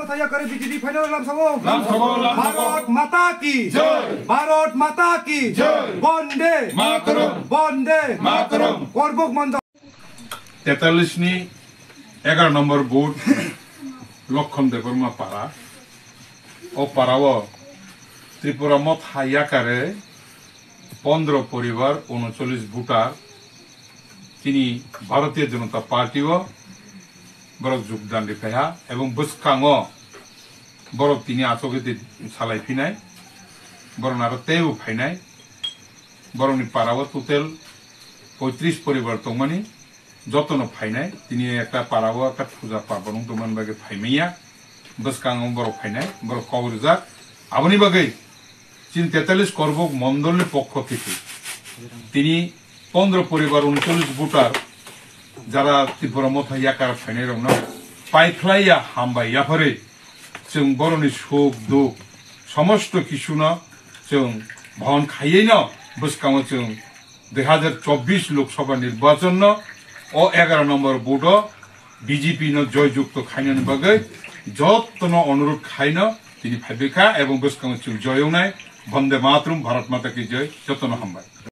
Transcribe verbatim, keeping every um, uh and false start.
Taya kare B J P final lamsao. Lamsao, lamsao. Bharat Mata ki. Jai. Bharat Mata ki. Jai. Bonde. Mataram. Bonde. Mataram. Korbok Mandal. Tetallis ni egaroh number booth Lokhon Debbarma para. O para o Tripura Motha yakare pondro poribar, unochollis voter tini Bharatiya Janata Party o borok jogdan ri phaiha ebong bwskango borok tini achogwi twi salai phinai, borok aro teibo phainai. Borokni para o total poitris poribar tongmani, jotono phainai. Tini ekta para o ekta puja parbo nung tongmani bagwi phaimanya. Bwskango borok phainai, borok kok rijak. Aboni bagwi chini tetallis Korbok Mondolni pokho theke tini pondro poribar, unochollis voter jara Tripura Motha yakar phainairokno paikhlaiya hambai yapharwi chwng borokni suk duk somosto kisuno chwng bohon khaiyaino bwskango chwng dui hazar chobbish Lok Sabha nirbachon no o egaroh number booth o B J P no joy jukto khainani bagwi jottono onurudh khaino tini phaibikha ebong bwskango chwng joy wngnai. Bonde Mataram, Bharat Mata ki Jai, jottono hambai.